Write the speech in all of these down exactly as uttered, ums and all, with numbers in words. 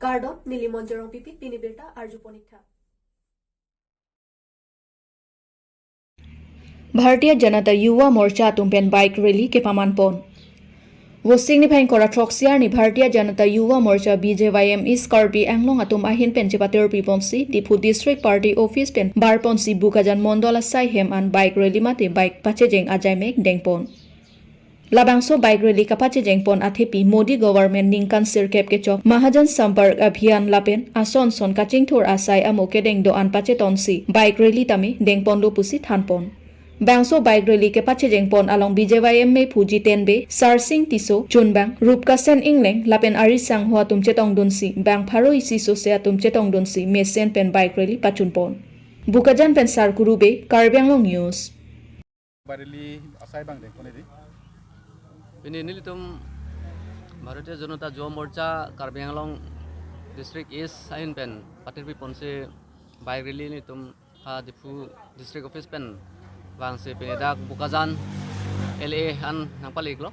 Kardom, neli Monjorong Pipi, pini birta arju ponik tha. Bharatiya Janata Yuva Morcha atum pen bike rally kepaman pon. Vosik niphai ingkoi ra throksi arni Bharatiya Janata Yuva Morcha B J Y M East Karbi Anglong atum ahin pen chepatir piponsi Diphu District Party Office pen barponsi Bokajan Mondol asai hem an bike rally mate bike pachejeng ajaimek dengpon. Labangso bike rally kapachejeng pon athepi Modi government ningkan sirkep kechok Mahajan Sampark Abhiyan lapen ason son kachingthur asai amo kedeng do-an pachetonsi bike rally tame dengponlo pusi thanpon. Bangso bike rally kepachejeng pon along B J Y M mephu Jiten Bey, Sarsing Tisso, Chunbang, Rupkasen Engleng lapen ari sangho atum chetongdunsi bang pharo isi sose atum chetongdunsi mesen pen bike rally pachunpon. Bokajan pen Sarkuru Bey, Karbi Anglong News. Bike rally asai bang dengpon edi. Pini nelitum Bharatiya Janata Yuva Morcha Karbi Anglong District East ahin pen patir piponsi bike rally nelitum ha Diphu District Office pen vangsi pini dak Bokajan L A an nangpaliklo.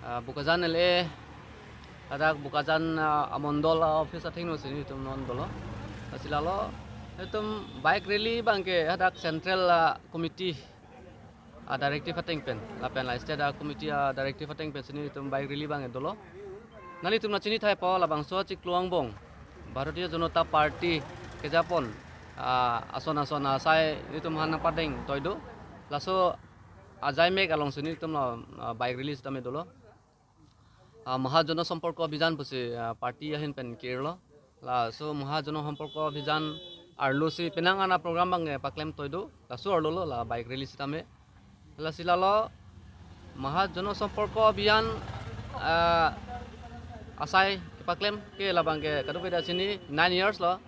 Ah, Bokajan L A hadak Bokajan, ah, amondol, ah, office athengno si nelitum non dolo. Lasi lalo nelitum bike rally bangke hadak Central, ah, Committee a directive ateng pen, lapen la state a committee a directive ateng pen si nelitum bike rally bang dolo. Nanglitum nangchinithaipo labangso achiklo angbong Bharatiya Janata Party kejapon, ah, ason ason asai nelitum aphan nangpadeng toido. Laso ajaimek alongsi nelitum la, ah, bike rally sitame dolo. Ah, Maha Jana Samparko Abhiyan pusi, ah, party ahin pen kirlo. Laso Maha Jana Samparko Abhiyan arlosi penang an a program bang, eh, paklem toido. Laso arlo lo la bike rally sitame. Lasi lalo Maha Jana Samparko Abhiyan, ah, asai kepaklem ke labang ke kadokave dak sini nine years lo.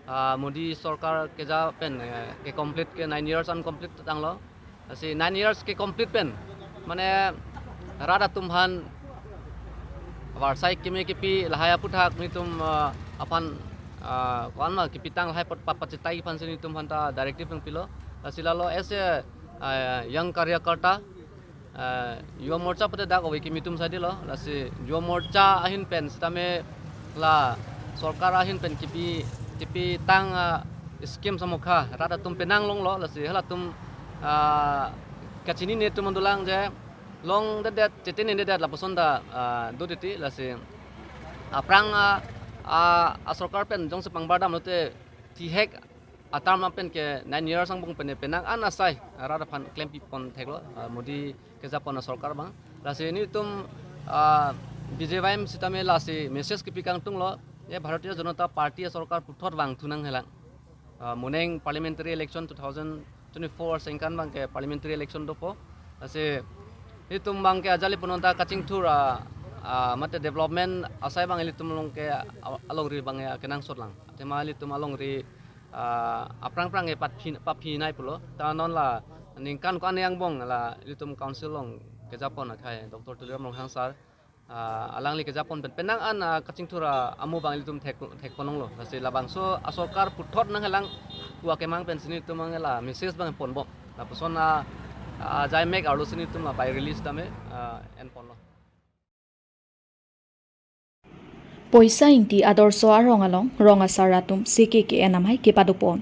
Ah, Modi sorkar keja pen, eh, ke complete ke nine years an complete tanglo. Lasi nine years ke complete pen mane rat atum aphan avarsai keme kipi lahai aputhak nelitum, ah, aphan, ah, ko-an ma kipitang lahai pat, pat, pachitai aphan si nelitum aphan ta directive nangpilo. Lasi lalo as a, ah, young karyakarta, ah, Yuva Morcha pute dak ove kimi atum saidi lo, lasi Yuva Morcha ahin pen sitame la sorkar ahin pen kipi, kipitang, ah, scheme samokha rat atum penang longlo, lasi halatum, ah, kachinine atum dolang je longdedet, chetininedet lapuson ta, ah, do titi, lasi aphrang, ah, ah, a sorkar pen jongsi pangbar dam lote tihek a term apen ke nine years angbong pen penang an asai rat aphan klem pipon theklo, ah, Modi kejapon a sorkar bang. Lasi nelitum, ah, B J Y M sitame lasi message kipi kangtung lo, ye Bharatiya Janata Party a sorkar puthot vangthu nanghelang. Ah, moning parliamentary election two thousand twenty-four sengkan bangke parliamentary election dopo. Lasi nelitum bangke ajali punonta kachingthur, ah, ah, mate development asai bang nelitum along ke, ah, alongri bang ya kenangsot lang. Athema nelitum alongri, ah, aphrang phrang ke patphi, paphi nai pulo. Ta non la ningkan ko-an angbong la nelitum council along kejapon akhai Doctor Tuliram Ronghang sir, ah, alangli kejapon pen penang an, ah, kachingthur, ah, amo bang nelitum thek, thekpon longlo. Lasi labangso a sorkar puthot nanghelang pu akemang pen si nelitum bang la message bang ponbom. Lapuson, ah, ah, ajaimek arlosi nelitum la bike rally sitame, ah, enponlo. Poisa Ingti Adarsha Arong along rong asar atum C K K N amei kepadopon.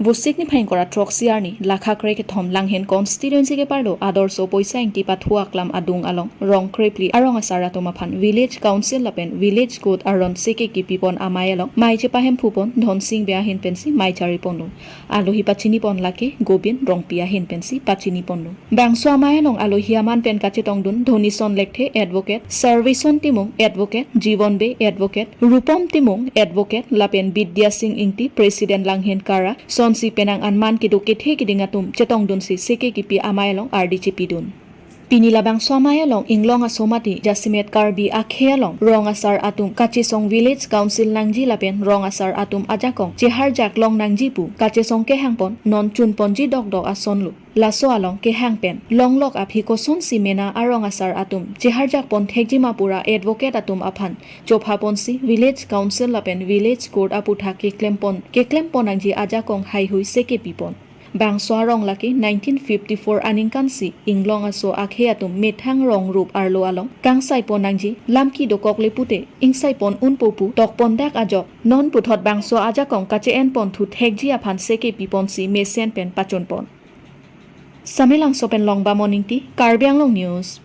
Vosik niphai ingkoi ra throksi arni Lakha krekethom Langhin constituency keparlo Adarsha Poisa Ingti pathu aklam adung along rong krephli arong asar atum aphan village council lapen village court aron C K K pipon amei along mei chepahemphupon Dhonsing Bey ahin pensi mei chariponlo. Alohi pachinipon lake Gobin Rongpi ahin pensi pachiniponlo. Bangso amei along alohi aman pen kachetongdun Dhonison Lekthe advocate, Servison Timung advocate, Jiwon Bey advocate, Rupom Timung advocate lapen Bidya Sing Ingti president Langhin Kara sonsi penang an man kedo kethe keding atum chetongdunsi C K K P amei along ardi chepidun. Pini labangso amei along inglong asomati jasemet Karbi akhei along rong asar atum kachesong village council nangji lapen rong asar atum ajakong cheharjak long nangji pu kachesong kehangpon non chunponji dokdok asonlo. Laso along kehang pen longlok aphi kosonsi mena arong asar atum cheharjakpon thekji ma pura advocate atum aphan chophaponsi village council lapen village court aputhak keklempon, keklempon nangji ajakong haihui C K P pon. Bangso arong lake nineteen fifty-four aningkan si inglong aso akhei atum methang rong rup arlo along kangsai pon nangji lam kedokok le pute ingsai pon unpo pu tok pon dak ajok non puthot bangso ajakong kache-en pon thu thekji aphan seke pi ponsi mesen pen pachun pon. Samelangso pen Longbamon Ingti, Karbi Anglong News.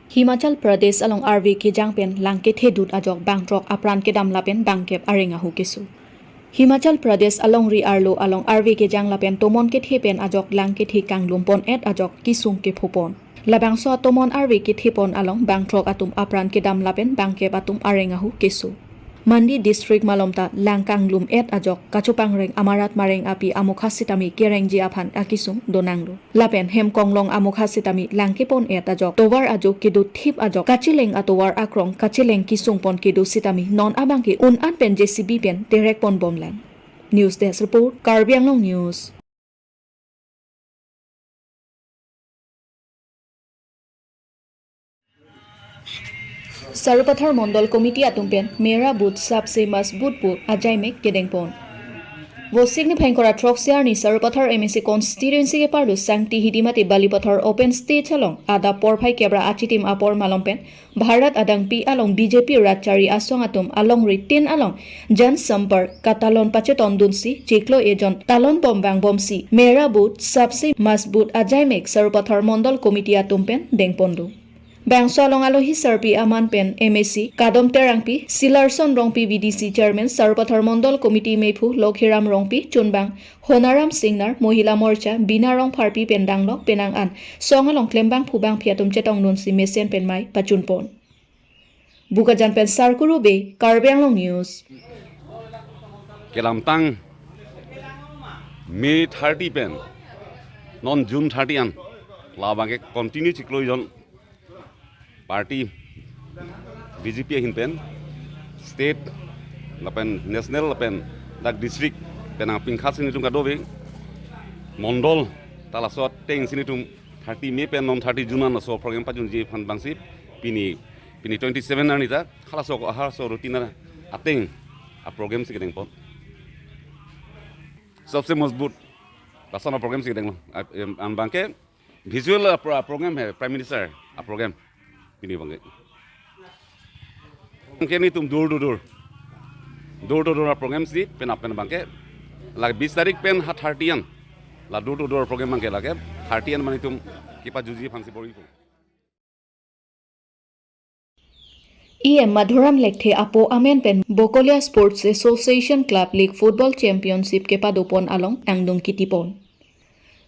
Himachal Pradesh along arve kejang pen lang kethe dut ajok bangthrok apran kedam lapen bangkep areng ahu keso. Himachal Pradesh alongri arlo along arve kejang lapen tomon kethe pen ajok lang kethe kanglum pon et ajok kesung kepho pon. Labangso atomon arve kethe pon along bangthrok atum apran kedam lapen bangkep atum areng ahu keso. Mandi district malom ta lang kanglum et ajok kachopangreng amarat mareng api amokha sitame kerengji aphan akesung donanglo. Lapen hem konglong amokha sitame lang kepon et ajok tovar ajo kedo thip ajok kacheleng atovar akrong kacheleng kesung pon kedo sitame non abangke un-an pen J C B pen terek pon bomlang. News Desk Report, Karbi Anglong News. Sarupathar Mondol Committee atum pen Mera Booth Sabse Mazboot Booth ajaimek kedeng pon. Vosik niphai ingkoi ra throk-si arni Sarupathar M A C constituency keparlo Sangti Hidi mate Balipathar open stage along adap porphai kep ra achitim apor malom pen Bharat adangpi along B J P rat chari asong atum alongri tin along Jan Sampark katalon pachetong dunsi chiklo ejon talon bom vangbomsi Mera Booth Sabse Mazboot ajaimek Sarupathar Mondol Committee atum pen dengpon do. Bangso along alohi sarpi aman pen M A C Kadom Terangpi, Silarson Rongpi V D C Chairman, Sarupathar Mondol Committee mephu Lokhiram Rongpi, chunbang Honaram Singnar, Mohila Morcha, Bina Rongpharpi pen danglok penang an song along klembang phubang phi atum chetong dunsi mesen pen mei pachun pon. Bokajan pen Sarkuru Bey, Karbi Anglong News. Kelamtang May thirty pen non June thirty an labangke continue chiklo ejon party B J P ahin pen state lapen national lapen dak district pen apingkhat si nelitum kadokave mondol ta laso ateng si nelitum thirty May pen non thirty June an laso program pajunji aphan bangsi pini pini twenty seven arni ta halaso halaso routine ateng aprogram si kedeng pon. Sabse Mazboot lason aprogram si kedenglo. A, em, an bangke visual apro-, aprogram he, Prime Minister aprogram. Pini bangke. Bangke nelitum door to door. Door to door aprogram si penap pen bangke. La bis tarik pen ha thirty an. La door to door program bangke lake thirty an mane nelitum kepajunji aphan si bor-ipo. E M Madhuram Lekthe apo amen pen Bokolia Sports Association Club League Football Championship kepado pon along angdung kiti pon.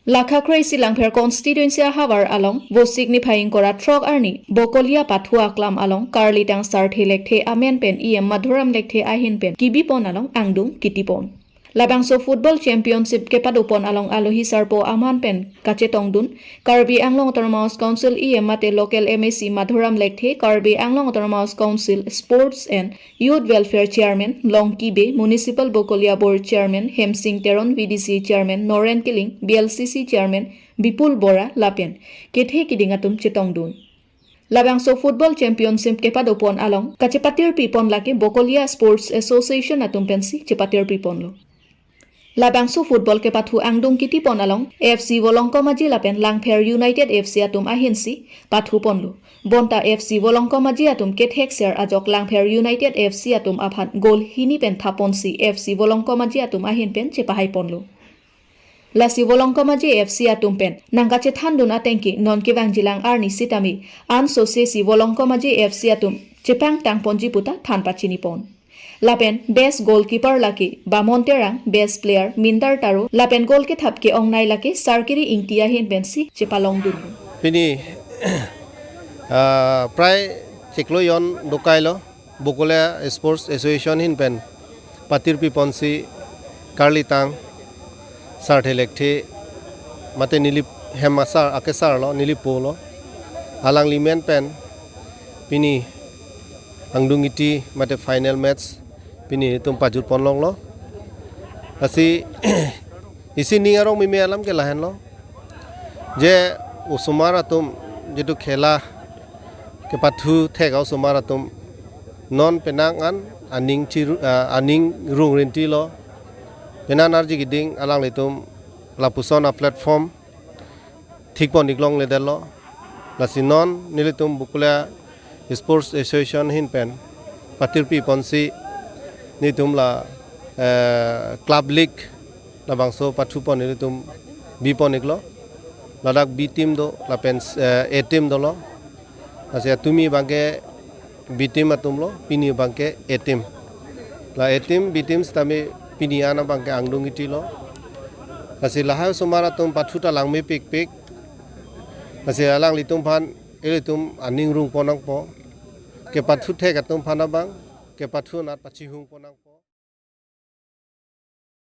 Lakha kre-isi Langpher constituency ahavar along Vosik niphai ingkoi ra throk arni Bokolia pathu aklam along karlitang Sarthe Lekthe amen pen E M Madhuram Lekthe ahin pen kebi pon along angdung kiti pon. Labangso Football Championship kepado pon along alohi sarpo aman pen kachetong dun Karbi Anglong Autonomous Council E M mate local M A C Madhuram Lekthe, Karbi Anglong Autonomous Council Sports and Youth Welfare Chairman Longki Bey, Municipal Bokolia Board Chairman Hemsing Teron, V D C Chairman Noren Killing, B L C C Chairman Bipul Bora lapen kethe kiding atum chetong dun. Labangso Football Championship kepado pon along kachepatirpi pon lake Bokolia Sports Association atum pensi chepatirpi ponlo. Labangso football kepathu angdung kiti pon along F C Volongkom Aji lapen Langpher United F C atum ahin si pathu ponlo. Bonta F C Volongkom Aji atum kethek ser ajok Langpher United F C atum aphan goal hini pen thap ponsi F C Volongkom Aji atum ahin pen chepahai ponlo. Lasi Volongkom Aji F C atum pen nangkachethan dun ateng ke non kevangjilang arni sitame ansose si Volongkom Aji F C atum chepangtang ponji puta than pachini pon. Lapen best goalkeeper lake Bamon Terang, best player Mindar Taro, lapen goal kethap ke-ongnei lake Sarkiri Ingti ahin pensi chepalong dun. Pini, ah, prai chiklo ejon dokailo. Bokolia Sports Association ahin pen patirpi ponsi karlitang Sarthe Lekthe mate neli hem asar akesar lo, neli po lo. Alangli amen pen pini angdung kiti mate final match pini nelitum pajut pon longlo. Lasi isi ning arong meme alam ke lahenlo. Je osomar atum jitu khela kepathu thek osomar atum non penang an aning chiru, ah, aning rung rinti lo. Penang arji kiding alanglitum lapuson a-platform thik pon iklong ledetlo. Lasi non nelitum Bokolia Sports Association ahin pen patirpi ponsi nelitum la, eh, club league labangso pathu pon nelitum bi pon iklo. Ladak B team do, lapen, eh, A team dolo. Lasi atumi abangke B team atumlo, pini abangke A team. La A team, B team sitame pini an abangke angdung iti lo. Lasi lahai osomar atum pathu ta langmepikpik. Lasi alanglitum aphan ilitum aning rungpon nangpo. Kepathu thek atum aphan abang, kepathu anat pachihungpon nangpo.